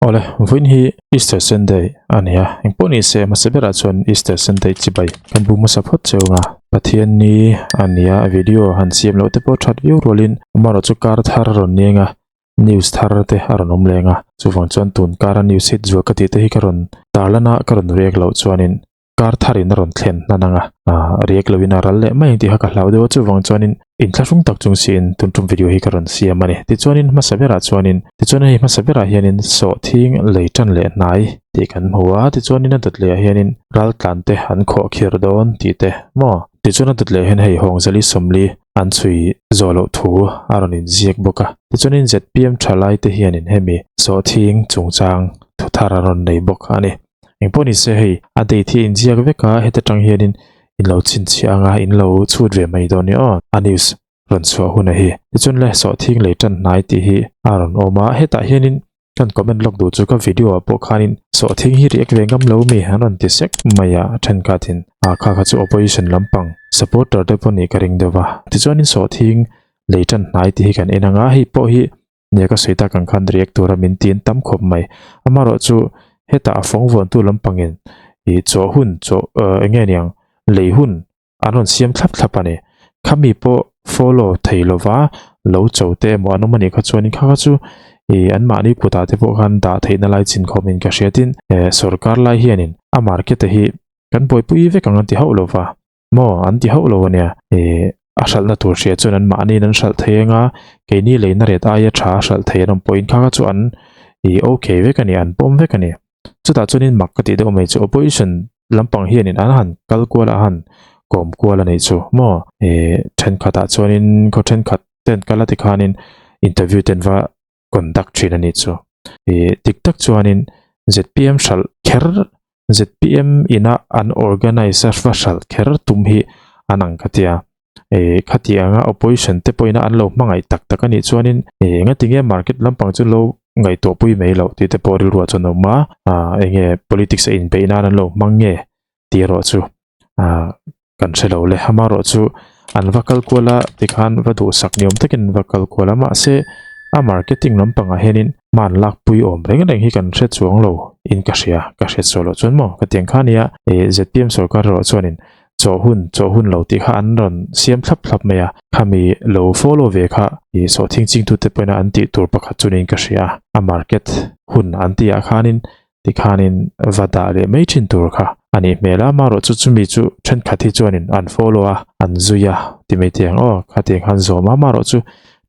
Awle, vawiin hi Easter Sunday a ni a, engpawh ni se hmasa berah chuan Easter Sunday chibai kan bu hmasa phawt cheu ang a. Pathian ni a ni a, video han siam loh te pawh that viau rualin amaherawhchu kar thar a rawn nieng a, news thar te a rawn awm leng a, chuvang chuan tun kara news hit zual ka tih te hi ka rawn tarlan a, ka rawn react loh chuanin kar tharin a rawn thlen hnan ang a, ah riak loin a ral leh mai ang tih kha ka hlau deuh a, chuvang chuanin inthlahrung tak chung siin tun tum video hi ka rawn siam a ni. Tichuanin hmasa berah chuanin tichuan hei hmasa berah hianin sawhthing lei tan leh hnai tih kan hmu a, tichuanin a dawt lehah hianin ral tlan te an khawh khir dawn tih te maw? Tichuan a dawt leh hian hei Hawngzali Sawmli an chhui zawh loh thu a rawn inziak bawk a, tichuanin zpm thalai te hianin hemi sawhthing chungchang thu thar a rawn nei bawk a ni. Engpawh ni se hei a date hi a inziak vek a, heta tang hianin in lo chhinchhiah anga in lo chhut ve mai dawn nia aw, a news rawn chhuah hunah hi. Tichuan le sawhthing lei tan hnai tih hi a rawn awm a, hetah hianin kan comment lawk duh chu ka video ah pawh khanin sawhthing hi react ve ngam lo mi an rawn ti sek mai a, thenkhatin ah kha kha chu opposition lampang supporter te pawh nih ka ring deuh va. Tichuanin sawhthing lei tan hnai tih hi kan en ang a, hei pawh hi Nia ka sawi tak ang khan react tura min tin tam khawp mai. Amaherawh chu hetah a fawng vuantu lampangin ih chaw hun chaw eng nge niang lei hun an rawn siam thlap thlap a ni. Khami pawh follow thei lova lo cho te emaw an awm a nih kha chuanin kha kha chu ih anmahni kutah te pawh khan dah theihna lai chin khawmin ka hria tin sorkar lai hianin a market-a hi kan buaipui vek ang an ti hauh lova. Maw an ti hauh lo ania ih a hralhna tur hria chuan an mahniin an hralh thei anga keini leina ret aia tha a hralh thei an awm pawhin kha kha chu an ih okay vek a ni an pawm vek a ni. Chutah chuanin mak ka tih deuh mai chu opposition lampang hianin an han kal kual a han kawm kual a nih chu maw ih thenkhatah chuanin khaw thenkhat ten kal a tikhanin interview te an va conduct thin a nih chu. Ih dik tak chuanin zpm hralh kher zpm ina an organize a va hralh kher tum hi an ang ka tia. Ih khati anga opposition te pawhin an lo hmangaih tak tak a nih chuanin ih engatinge market lampang chu lo ngaihtuah pui mai loh tih te pawh rilruah chuan a awm a, ah enge politics a inbeih nan an lo hmang nge tih erawh chu ah kan hre lo le amaherawh chu an va kal kual a tikhan va duhsak ni awm takin an va kal kual a mahse a marketing lampangah hianin hman lak pui awm reng reng hi kan hre chuang lo in ka hria ka hriat sual loh chuan maw ka tiang kha nia ih zpm sorkar erawh chuanin chaw hun chaw hun lo tih kha an rawn siam thlap thlap mai a khami lo follow ve kha ih sawhthing chingtute pawhin an tih tur pakhat chu niin ka hria a market hun an tih ah khanin Tikhanin va dah leh mai thin tur kha a nih hmel a, amaherawh chu chumi chu thenkhat hi chuanin an follow a, an zui a ti mai teh ang aw, khatiang khan zawm a, amaherawh chu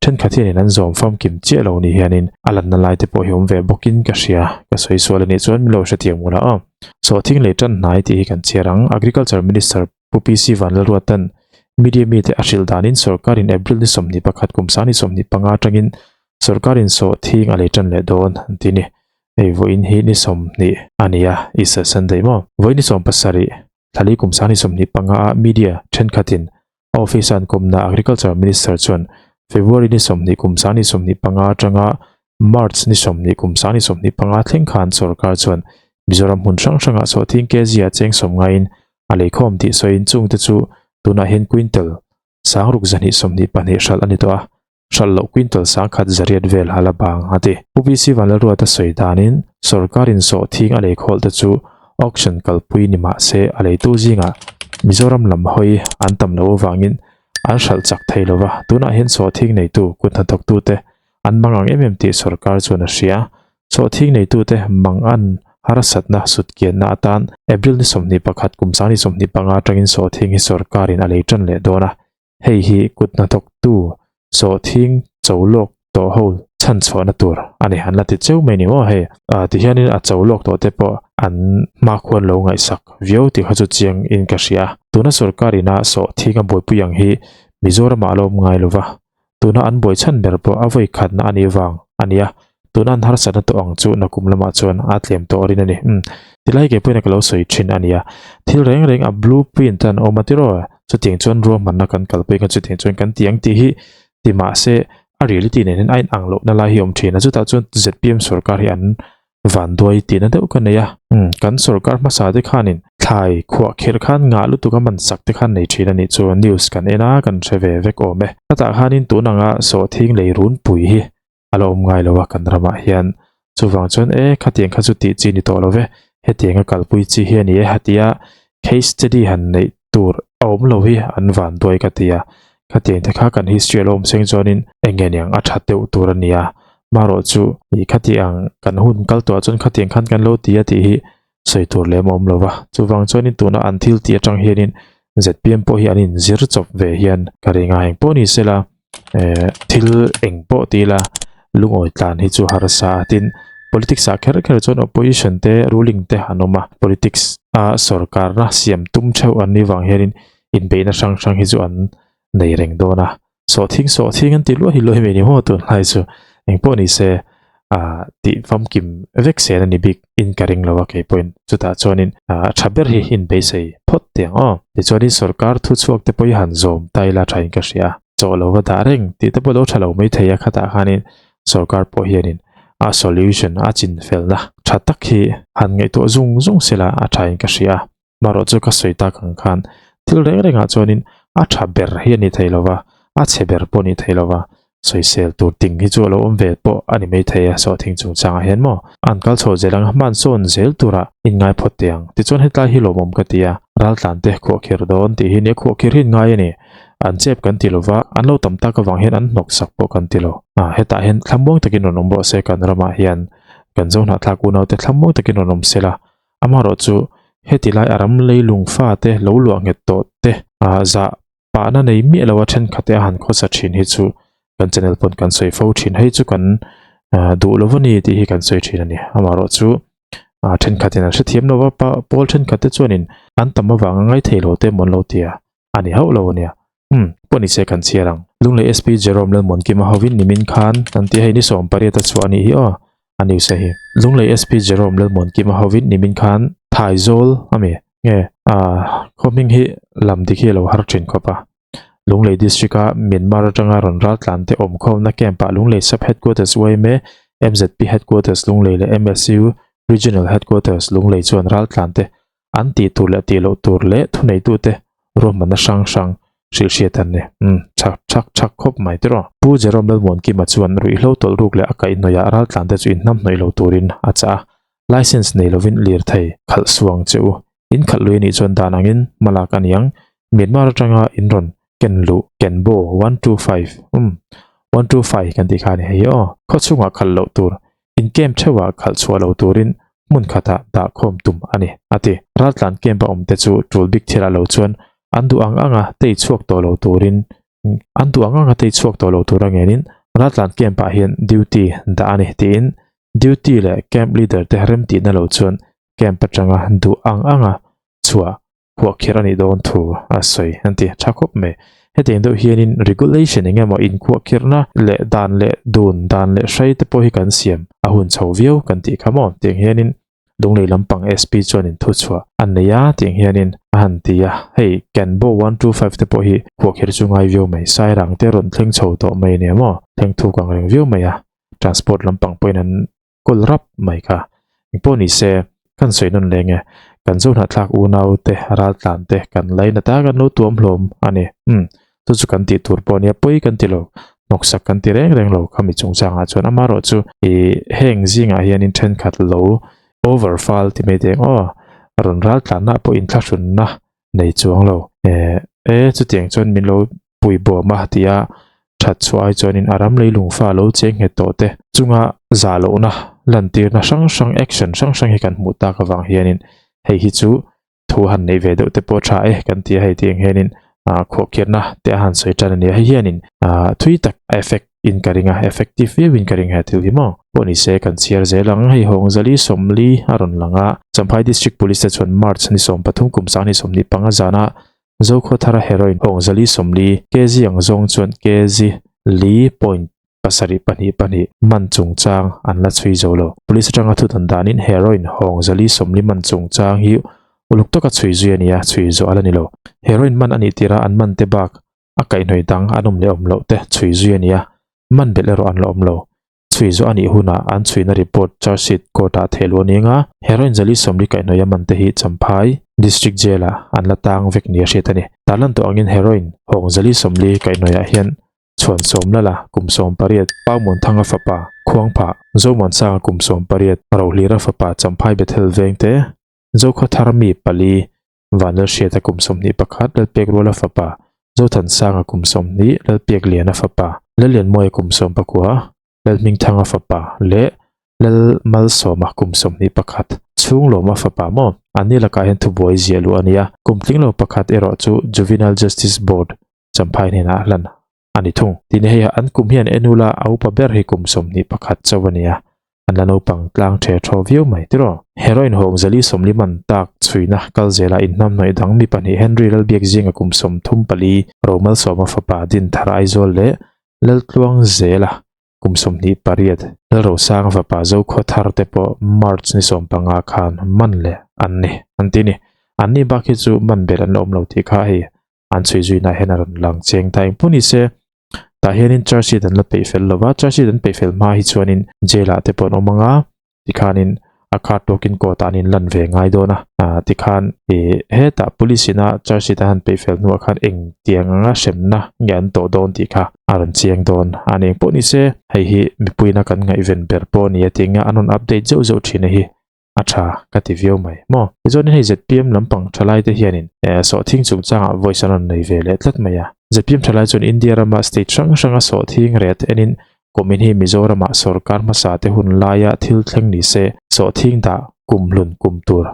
thenkhat hianin an zawm famkim chiah lo ni hianin a lanna lai te pawh hi awm ve bawkin ka hria, ka sawi sual a nih chuan min lo hrethiam ngun a aw. Sawhthing leh tan hnai tih hi kan chhiar ang, Agriculture Minister Pu PC Vanlalruatan media mite a hrilh danin sawrkarin April ni 21 kum 2025 atangin sawrkarin sawhthing a lei tan leh dawn an ti a ni. Hei vawiin hi ni 20 a ni a, Easter Sunday maw? Vawiin ni 17, thlali kum 2025 a media thenkhatin a office a an kawmna Agriculture Minister chuan February ni 20 kum 2025 atanga March ni 20 kum 2025 thleng khan sawrkar chuan Mizoram hmun hrang hrangah sawhthing kg ah cheng sawm ngaiin a leikhawm tih sawiin chungte chu tunah hian quintal sangruk zahnih 22 hralh a ni tawh a. Hralh loh quintal sangkhat zariat vel a la bang a ti. Pu PC Vanlalruata sawi danin sawrkarin sawhthing a lei khawl te chu auction kalpui ni mah se a leitu zingah Mizoram lam hawi an tam loh avangin an hralh chak thei lo va, tunah hian sawhthing neitu kut hnathawktute an mang ang em em tih sawrkar chuan a hria. Sawhthing neitute mang an harsatna sutkianna atan April ni 21 kum 2025 atangin sawhthing hi sawrkarin a lei tan leh dawn a, Hei hi kut hnathawktu sawhthing cho lawk tawh ho chhan chhuahna tur a ni. An la ti cheu mai ni maw hei. Tihianin a cho lawk tawh te pawh an hmakhuan lo ngaihsak viau tih kha chu chiang in ka hria. Tuna sorkar ina sawhthing a buaipui ang hi Mizoramah a la awm ngai lo va. Tuna an buai chhan ber pawh a vawi khatna a nih vang a nia. Tuna an harsatna tawh ang chu nakum lamah chuan a tlem tawh rin a ni. Umm, tilai ke pawhin ka lo sawi thin a nia. Thil reng reng a blue print an awm a tiraw? Chutiang chuan ruahmanna kan kalpui kha chutiang chuan kan ti ang tih hi ti mahse a reality nen hian a inang lohna lai hi a awm thin a. Chutah chuan zpm sorkar hi an vanduai tihna deuh ka nei a. Umm, kan sorkar hmasa te khanin thlai khuah kherh khan ngah lutuk a man sak te khan nei thin a nih chu. News kan en a, kan hre ve vek awm e. Khatah khanin tun anga sawhthing lei runpui hi a la awm ngai lo a kan ramah hian. Chuvang chuan e khatiang kha chu tih chi ni tawh lo ve, hetianga kalpui chi hi a ni e hatia case study han neih tur a awm lo hi an van duai ka ti a. Khatiang te kha kan history a lo awm seng chuanin eng nge niang a tha deuh tur a nia. Marawh chu ih khatiang kan hun kal tawh ah chuan khatiang khan kan lo ti a tih hi sawi tur lem a awm lo va. Chuvang chuanin tuna an thil tih atang hianin zpm pawh hi an inzir chawp ve hian ka ring a, eng pawh ni sela eh thil eng pawh ti ila lungawi tlan hi chu harsa a tin politics ah kher kher chuan opposition te ruling te an awm a politics a sorkarna siam tum theuh an nih vang hianin inbeihna hrang hrang hi chu an nei reng dawn a sawhthing sawhthing an ti luah hi luah hi mai ni maw tunlai chu engpawh ni se ah tih famkim vek sen a ni bik in ka ring lo a keipawhin chutah chuanin ah tha ber hi inbeisei phawt teh ang aw tichuanin sorkar thuchhuak te pawh hi han zawm ta ila thain ka hria chaw lo va dah reng tih te pawh lo tha lo mai thei a khatah khanin sorkar pawh hianin a solution a chinfelna tha tak hi han ngaihtuah zung zung sela a thain ka hria. Marawh chu ka sawi tak ang khan thil reng rengah chuanin a tha ber hi a ni thei lo va, a chhe ber pawh a ni thei lo va, sawisel tur ting hi chu a lo awm ve pawh a ni mai thei a, sawhthing chungchangah hian maw an kal chho zel ang a, hman sawn zel tura inngai phawt teh ang. Tichuan hetlai hi lawmawm ka ti a, raltlan te khuahkhir dawn tih hi nia khuahkhir hi an ngai a ni, an chep kan ti lo va, an lo tam tak avang hian an hnawk sak pawh kan ti lo. Ah hetah hian thlamuang takin rawn awm rawh se kan ramah hian kan Zohnahthlak unaute thlamuang takin rawn awm se la, Amaherawh chu heti lai a ram leilung fate lo luah nghet tawh te zah pahna nei miah lo a thenkhat te a han khawsa thin hi chu kan channel pawn kan sawi fo thin. Hei chu kan duh lo a ni tih hi kan sawi thin a ni. Amaherawh chu thenkhat in an hrethiam lo va, pawl thenkhat te chuanin an tam avanga ngaithei lo te emaw an lo ti a. a ni hauh lo a nia. Umm, pawh ni se kan chhiar ang. Lunglei SP Jerome Lalmuankima hovin nimin khan an ti hei ni 18 a chhuah a nih hi aw, a news a hi. Lunglei SP Jerome Lalmuankima hovin nimin khan Thaizawl a mi nge ah khaw hming hi lam dik hi a lo har thin khawp a. Lunglei District a Myanmar atanga rawn ral tlan te awm khawmna camp ah Lunglei Sub Headquarters yma, MZP Headquarters Lunglei leh MSU Regional Headquarters Lunglei chuan ral tlan te An tih tur leh tih loh tur leh thuneitute ruahmanna hrang hrang hrilhhriat an ni. Umm, chak chak chak khawp mai tiraw. Pu Jerome Lalmuankima chuan ruihhlo tawlh ruk leh a kaihhnawihah raltlante chu inhnamhnawih lo turin a chah a, Licence nei lovin lirthei khalh suang che u. In khalh lui anih chuan dan angin hmalak a niang. Myanmar atanga in rawn ken luh, ken bo, 125, umm, 125 kan tih kha a ni hei aw. Khawchhungah khalh loh tur In camp theuhah khalh chhuah lo turin hmun khatah dah khawm tum a ni, a ti. Raltlan camp a awmte chu tul bik thilah lo chuan an duh ang anga tei chhuak tawh lo turin an duh ang anga tei chhuak tawh lo tura ngenin raltlan camp ah hian duty dah a ni tiin duty leh camp leader te remtihna lo chuan camp atanga duh ang anga chhuah khuahkhirh a nih dawn thu a sawi an ti tha khawp mai. Hetiang deuh hianin regulation eng emaw inkhuahkhirhna leh dan leh dun, dan leh hrai te pawh hi kan siam a hun chho viau kan tih kha maw? Tiang hianin Lunglei lampang SP chuanin thuchhuah a nei a tiang hianin a han ti a, hei Canbo 125 te pawh hi khuahkhirh chu ngai viau mai, Sairang te rawn thleng chho tawh mai nia maw? Thleng thuk ang reng viau mai a, transport lampang pawhin an kawl rap mai kha. Engpawh ni se, kan sawi nawn leng e, kan Zohnahthlak unau te, raltlan te kan lainat a, kan lo tuam hlawm a ni. Umm, chu chu kan tih tur pawh a nia, pawi kan ti lo, hnawksak kan ti reng reng lo khami chungchangah chuan amaherawh chu ih heng zingah hianin thenkhat lo over fal ti mai teh ang aw, rawn raltlanna pawh inthlahrunna nei chuang lo. Eh, e chutiang chuan min lo pui bawm a ti a, that chhuah ai chuanin a ram leilung fa lo cheng nghet tawh te chunga zah lohna lantirna hrang hrang action hrang hrang hi kan hmuh tak avang hianin hei hi chu thu han neih ve deuh te pawh tha e kan ti a, hei tiang hianin ah khuahkhirhna te a han sawi tan a ni a, hei hianin ah thui tak a effect in ka ring a, effective viau in ka ring he thil hi maw pawh ni se kan chhiar zel ang, hei Hawngzali 40 a rawn lang a, Champhai District Police te chuan March ni 13 kum 2025 zana Zokhawthara heroin Hawngzali 40 kg ang zawng chuan kg li point pasarih pahnih pahnih man chungchang an la chhui zo lo. Police atanga thu dan danin heroin Hawngzali 40 man chungchang hi uluk taka chhui zui a ni a, chhui zawh a la ni lo. Heroin man a nih tirah an man te bak a kaihhnawih dang an awm leh awm loh te chhui zui a ni a, man belh erawh an la awm lo. Chhui zawh a nih hunah an chhuina report charge sheet court ah theh luh a ni anga, heroin zali 40 kaihhnawih a man te hi Champhai District Jail ah an la tang vek ni a hriat a ni. Tarlan tawh angin heroin hawng zali 40 kaihhnawih ah hian. Chhuansawmlala kum 18, Paumuanthanga fapa, Khuangphah, Zomuansanga kum 18, Rohlira fapa Champhai Bethel Vengte, Zokhawthar mi pali, Vanlalhriata kum 21, Lalpekruala fapa, Zothansanga kum 20, Lalpiakliana fapa, Lallianmawia kum 19, Lalhmingthanga fapa leh Lalmalsawma kum 21, Chhunglawma fapa maw? Anni lakah hian thubuai ziah luh a ni a, kum tlinglo pakhat erawh chu Juvenile Justice Board Champhai hnenah hlan a ni thung. Tin hei an kum hian enula a upa ber hi kum 21 chauh a ni a, an la naupang tlang the thaw viau mai tiraw. Heroin hawng zali sawmli man tak chhuina kal zela inhnamhnawih dang mi pahnih Henry Lalbiak zinga kum 34 Romalsawma fapa Dinthar Aizawl leh Laltluang zela kum 28 Lalrosanga fapa Zokhua thar te pawh March ni 15 khan man leh an ni an ti ni. Anni bak hi chu man belh an la awm lo tih kha hei an chhui zui na hian a rawn lang cheng ta engpawh ni se tah hianin charge sheet an la peih fel lo va charge sheet an peih fel hma hi chuanin jail ah te pawh an awm ang a tikhanin a khat tawkin court ah an inlan ve ngai dawn a ah tikhan ih hetah police ina charge sheet an han peih fel hnuah khan eng tiang anga hremna nge an tawh dawn tih kha a rawn chiang dawn a ni engpawh ni se hei hi mipuiin a kan ngaihven ber pawh a ni a tih anga an rawn update zeuh zeuh thin a hi. a tha ka ti viau mai maw. Tichuanin hei zpm lampang thalai te hianin eh sawhthing chungchangah voice an rawn nei ve leh tlat mai a. Zpm thalai chuan India rama state hrang hranga sawhthing ret enin kumin hi Mizoramah sorkar hmasa te hun laia thil thleng ni se sawhthing dah kum hlun kum tur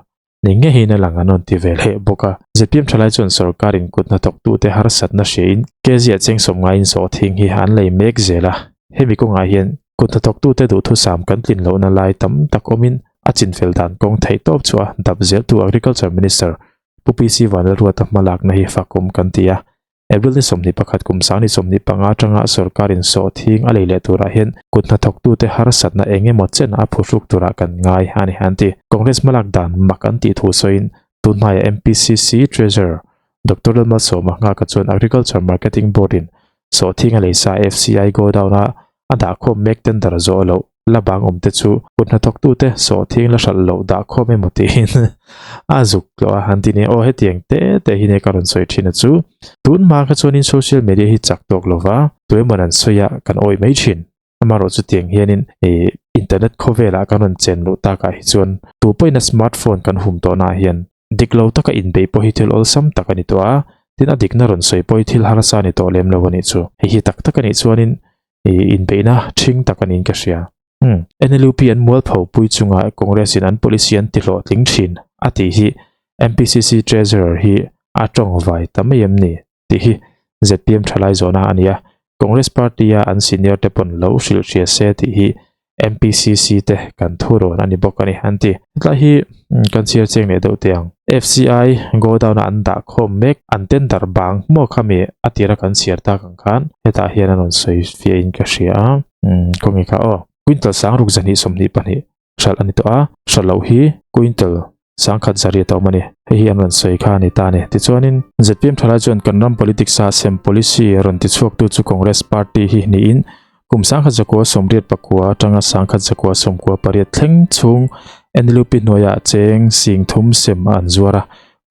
ni ngeiin a lang an rawn ti ve leh bawk a. Zpm thalai chuan sorkarin kut hnathawktute harsatna hriain keziah cheng sawm ngaiin sawhthing hi an lei mek zel a. Hemi kawngah hian kut hnathawktute duhthusam kan tlin lohna lai tam tak awmin a chinfel dan kawng theih tawp chu a dap zeltu Agriculture Minister Pu PC Vanlalruata hmalakna hi fakawm kan ti a. April ni 21 kum sang ni 25 atanga sorkarin sawhthing a lei leh turah hian kut hnathawktute harsatna eng emaw chen a phuhruk turah kan ngai a ni an ti. Congress hmalak dan mak an tih thu sawiin tunhnaia MPCC Treasurer Doctor Lalmalsawma Nghaka chuan Agriculture Marketing Board-in sawhthing a leisa FCI godown-a a dahkhawm mek tender zawh loh la bang awmte chu kut hnathawktute sawhthing la hralh loh dahkhawm emaw tiin a zuk tlawh a, an ti nia. Aw hetiang te te hi nia ka rawn sawi thin a chu. Tun hma kha chuanin social media hi chak tawk lova tuemawn an sawi a kan awih mai thin. Amaherawh chutiang hianin ih internet khawvelah kan rawn chen luh takah hi chuan tu pawhin a smartphone kan hum tawhnaah hian dik lo taka inbeih pawh hi thil awlsam tak a ni tawh a, tin a dikna rawn sawi pawh hi thil harsa a ni tawh lem lo a nih chu. Hei hi tak tak a nih chuanin ih inbeihna ṭhing tak a niin ka hria. Umm NLUP an mualpho pui chunga Congress in an policy an ti hlawhtling ṭhin a tih hi MPCC Treasurer hi a ṭawngvai ta mai em ni? tih hi zpm thalai zawhna a ni a, Congress party-a an senior te pawn lo hrilh hria se tih hi MPCC te kan thurawn a ni bawk a ni an ti. Hetlai hi kan chhiar chiang leh deuh teh ang. FCI godown-a an dah khawm mek an tender bang maw khami a tira kan chhiar tak ang khan hetah hian an rawn sawi fiahin ka hria a, khawnge kha aw. Quintal sangruk 222 hralh a ni tawh a, hralh loh hi quintal 1100 a awm a ni. Hei hi an rawn sawi kha a ni ta a ni. Tichuanin, zpm thalai chuan kan ram politics a sem policy rawn tichhuaktu chu Congress party hi niin kum 1989 atanga 1998 thleng chhung NLUP hnuaiah cheng sing thum sem an zuar a,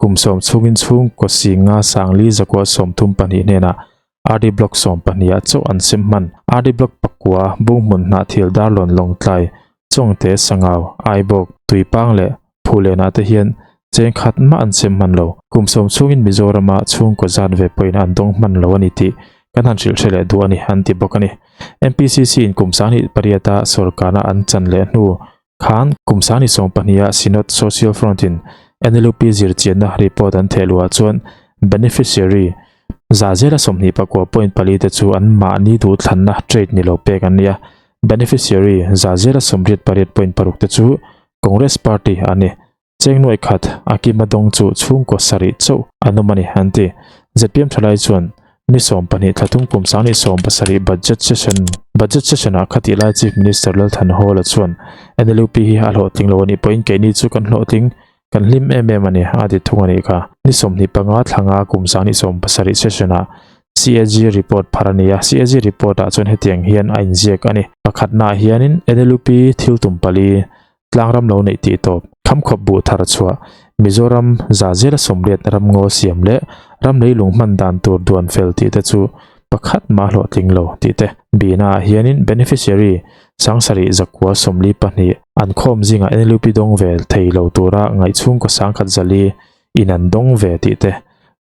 kum sawm chhungin chhungkaw singa sangli zakua 32 hnenah RD Block 12 ah chauh an sem hman. RD Block pakua, Bunghmun Hnahthil Darlawn Lawngtlai, Chawngte Sangau, Aibawk, Tuipang leh Phulenah te hian cheng khat mah an sem hman lo. Kum sawm chhungin Mizorama chhungkaw zat ve pawhin an dawng hman lo a ni tih kan han hrilh hre leh duh a ni, an ti bawk a ni. MPCC in kum 28 a sawrkarna an chan leh hnu Khan kum 20 ah Synod Social Front in NLUP zirchianna report an theh luhah chuan beneficiary za zela 29.4 te chu an mahni duhthlanna trade ni lo pek an ni a, beneficiary za zela 88.6 te chu Congress party an ni. Cheng nuai khat a kima dawng chu chhungkaw sarih chauh an awm a ni, an ti. Zpm thalai chuan ni 12 thla thum kum 2017 budget session budget session ah khatih lai Chief Minister Lalthan Hawla chuan NLUP hi a hlawhtling lo a nih pawhin keini chu kan hlawhtling kan hlim em em a ni, a ti thung a nih kha. Ni 25 thla nga kum 2017 session ah CAG report phar a ni a, CAG report ah chuan hetiang hian a inziak a ni. Pakhatnaah hianin NLUP thil tum pali Tlangram lo neih tih tawp, khamkhawp buh thar chhuah, Mizoram za zela 80 ramngaw siam leh ram leilung hman dan tur duan fel tih te chu pakhat mah hlawhtling lo tih te. Bihna ah hianin beneficiary 70 142 an khawm zingah NLUP dawng ve thei lo tura ngaih chhungkaw 10 zali in an dawng ve tih te.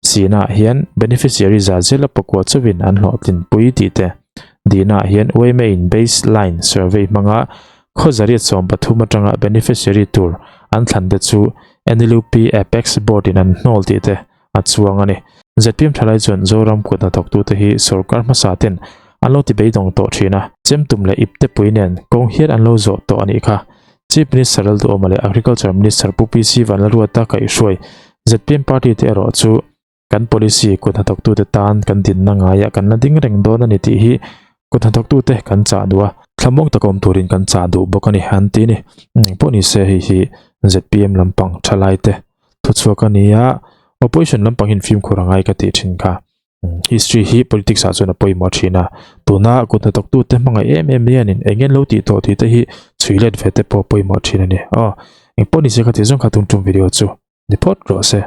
Sihna ah hian beneficiary za zela pakua chauhin an hlawhtlin pui tih te. Dihna ah hian yma in base line survey hmanga khaw 113 atanga beneficiary tur an thlan te chu NLUP Apex Board in an hnawl tih te a chuang a ni. Zpm thalai chuan Zoram kut hnathawktute hi sorkar hmasa ten an lo ti beidawng tawh thin a, chemtum leh iptepui nen kawng hial an lo zawh tawh a nih kha. Chief Minister Lalduhawma leh Agriculture Minister Pu PC Vanlalruata kaihhruai zpm party te erawh chu kan policy kut hnathawktute tan kan dinna ngaiah kan la ding reng dawn a ni tih hi kut hnathawktute kan chah duh a, thlamuang taka awm turin kan chah duh bawk a ni an ti a ni. Engpawh ni se hei hi zpm lampang thalaite thuchhuak a ni a, opposition lampang hian fimkhur a ngai ka tih thin kha. History hi politics ah chuan a pawimawh thin a, tuna kut hnathawktute hmangaih em em hianin eng nge an lo tih tawh tih te hi chhui let ve te pawh a pawimawh thin a ni. Aw, engpawh ni se kha tih zawng kha tum tum video chu ni phawt rawh se.